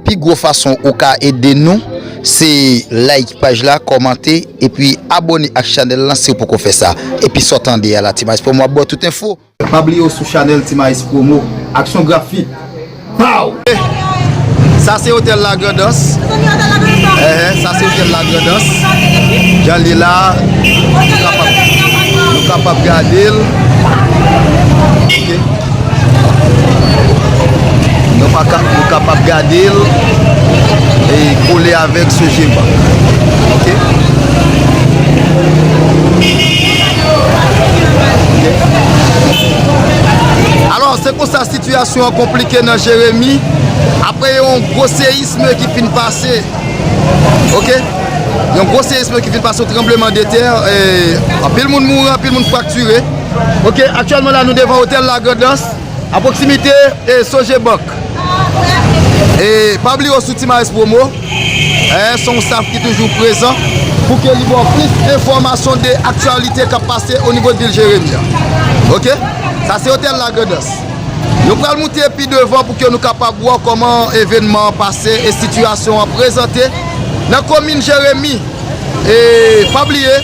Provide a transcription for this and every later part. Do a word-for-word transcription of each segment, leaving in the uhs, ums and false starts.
pi gwo fason ou ka ede nou, se like paj la, kòmante, epi abòne ak chanèl lan si w poko fè sa. Epi sa w tande a la, Ti Maestro Promo ap ba w tout enfo. Pa bliye w sou chanèl Ti Maestro Promo. Aksyon grafik. Pow! Sa se otèl Lagrandans. Enhen, sa se otèl Lagrandans. Jan li la, nou kapab, nou kapab gade l. Ok. Nou pa ka, nou kapab gade l e kole avèk Sogebank. Ok. Ok. Alò, se konsa sitiyasyon an konplike nan Jeremi apre yon gwo seyism ki fin pase. Ok? Yon gwo seyism ki fin pase, yon tranblemanntè, e, anpil moun mouri, anpil moun fraktire. Ok, aktyèlman la, nou devan otèl Lagrandans, a pwoksimite, e, Sogebank. E pa bliye w sou Ti Maestro Promo, e, se yon staff ki toujou prezan pou ke li ba w plis enfòmasyon de aktyalite k ap pase o nivo de vil Jeremi an. Ok? Sa se otèl Lagrandans. Nou pral moute pi devan pou ke nou kapab wè kòman evènman an pase e sitiyasyon an prezante nan komin Jeremi. E pa bliye,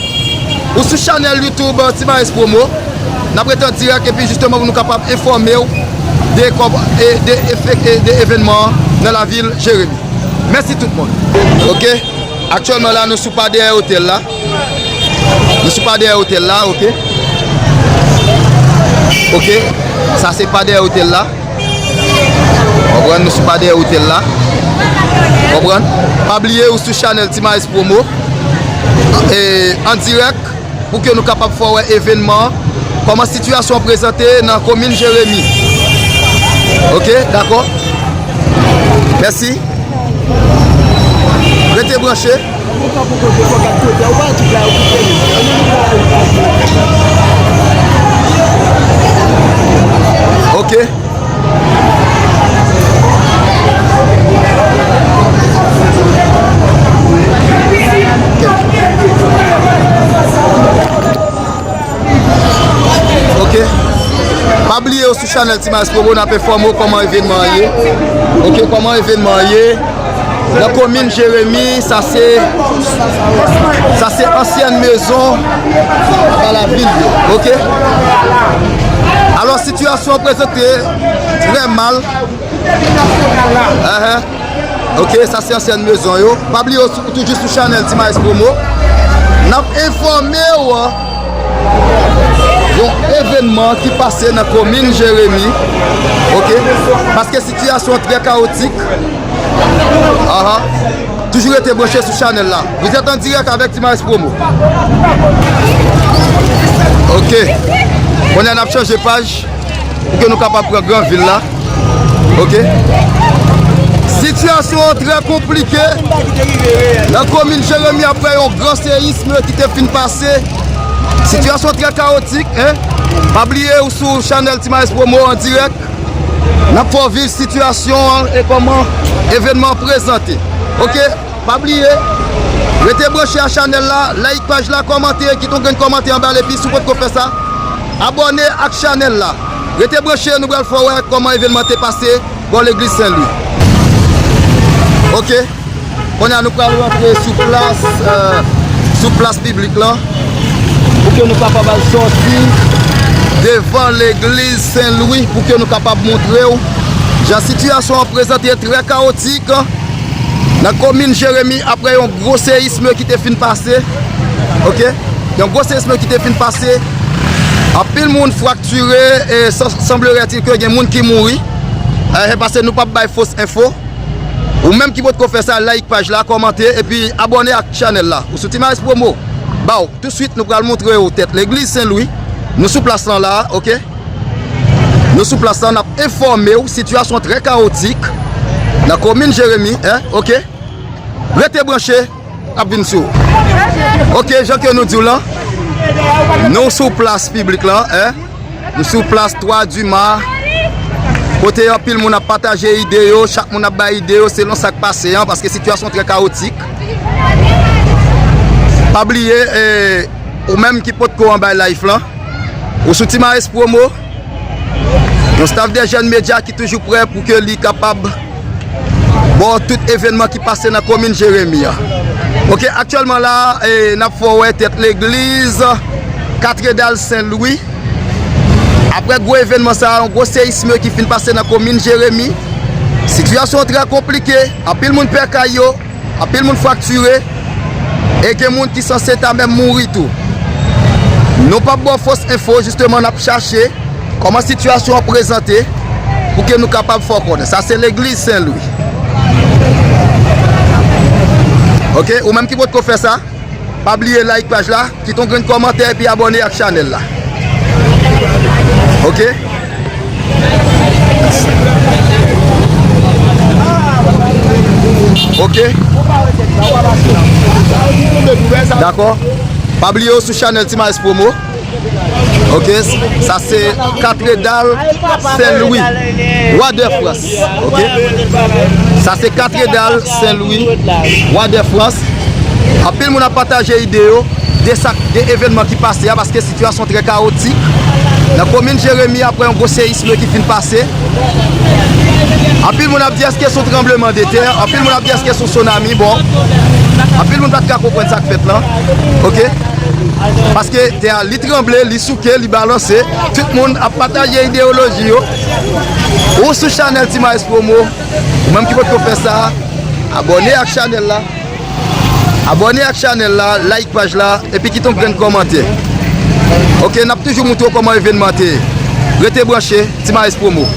ou sou chanèl YouTube Ti Maestro Promo. N ap rete an dirèk epi jisteman pou nou kapab enfòme w de kòb-, e de efèk-, e de evènman an nan lavil Jeremi. Mèsi tout moun. Ok. Aktyèlman la, nou sou pa dèyè otèl la. Nou sou pa dèyè otèl la, ok. Ok. Sa se pa dèyè otèl la. Konprann, nou sou pa dèyè otèl la. Konprann? Pa bliye ou sou chanèl Ti Maestro Promo. E an dirèk pou ke nou kapab fè w wè evènman an, kòman sitiyasyon an prezante nan komin Jeremi. Ok, dakò? Mèsi. Rete branche. Ok. Ok. Pa bliye ou sou chanèl Ti Maestro Promo, n ap enfòme w kòman evènman an ye. Ok, kòman evènman an ye. Nan komin Jeremi, sa se, sa se ansyen mezon pa lavil yo. Ok. Alò, sitiyasyon an prezante trè mal. Enhen. Ok, sa se ansyen mezon yo. Pa bliye ou sou, toujou sou chanèl Ti Maestro Promo. N ap enfòme w yon evènman ki pase nan komin Jeremi. Ok? Paske sitiyasyon trè kawotik. Aha. Toujou rete branche sou chanèl la. Vous êtes en direct avec Ti Maestro Promo. Ok. Kounye a n ap chanje paj pou ke nou kapab pran gran vil la. Ok. Sitiyasyon an trè konplike nan komin Jeremi apre yon gran seyism ki te fin pase. Sitiyasyon trè kawotik, en. Pa bliye ou sou chanèl Ti Maestro Promo an dirèk. N ap fè w viv sitiyasyon an e kòman evènman an prezante. Ok. Pa bliye, rete branche a chanèl la, like paj la, kòmante, kite yon grenn kòmantè anba l, epi si w potko fè sa, abòne ak chanèl la. Rete branche, nou pral fè w wè kòman evènman te pase bò legliz Sen Lwi. Ok. Kounye a nou pral rantre sou plas, euh, sou plas piblik la, pou ke nou kapab al sòti devan legliz Sen Lwi, pou ke nou kapab montre w jan sitiyasyon an prezante trè kawotik. Nan komin Jeremi, apre yon gwo seyism ki te fin pase, ok, yon gwo seyism ki te fin pase, anpil moun fraktire, e san-, sanblerait-il ke gen moun ki mouri. E, se paske nou p ap bay fos enfo. Ou menm ki potko fè sa, like paj la, kòmante, epi abòne ak chanèl la. Ou sou Ti Maestro Promo. Baw, tousuit, nou pral montre w tèt legliz Sen Lwi. Nou sou plas lan la, ok? Nou sou plas la, n ap enfòme w, sitiyasyon trè kawotik nan komin Jeremi, en, ok? Rete branche, ap vin sou. Ok, jan ke nou di w lan, nou sou plas piblik lan, en? Nou sou plas Twa Dima, kote anpil moun ap pataje ide yo, chak moun ap bay ide yo selon sa k pase an, paske sitiyasyon trè kawotik. Pa bliye, e, ou menm ki potko anba live lan, ou sou Ti Maestro Promo, yon staff de jèn medya ki toujou prè pou ke li kapab Bò tout evènman ki pase nan komin Jeremi an. Oke, aktyèlman la, e, n ap fè w wè tèt legliz Katredal Sen Lwi. Apre gwo evènman sa a, yon gwo seyism ki fin pase nan komin Jeremi. Sitiyasyon an trè konplike, anpil moun pèd kay yo, anpil moun fraktire, e gen moun ki sanse ta menm mouri tou. Nou p ap ba w fos enfo, jisteman, n ap chache kòman sitiyasyon an prezante pou ke nou kapab fè w konnen. Sa se legliz Sen Lwi. Oke, ou menm ki potko fè sa, pa bliye like paj la, kite yon grenn kòmantè epi abòne ak chanèl la. Oke? Oke? Dakò. Pa bliye w sou chanèl Ti Maes Promo. Oke, sa se Katredal Sen Lwi, Wa dè Frans. Oke, sa se Katredal Sen Lwi, Wa dè Frans. Anpil moun ap pataje ide yo de sa, de evènman ki pase a, paske sitiyasyon trè kawotik. Nan komin Jeremi, apre yon gwo seyism ki fin pase, anpil moun ap di èske se yon tranbleman de tè, anpil moun ap di èske se yon tsunami. Bon, anpil moun pa t ka konprann sa k fèt lan. Oke? Paske tè a, li tranble, li souke, li balanse. Tout moun ap pataje ideyoloji yo. Ou sou chanèl Ti Maes Promo, ou menm ki potko fè sa, abòne ak chanèl la. Abòne ak chanèl la, like paj la, epi kite yon grenn kòmantè. Oke, n ap toujou moutre w kòman evènman te ye. Rete branche, Ti Maes Promo.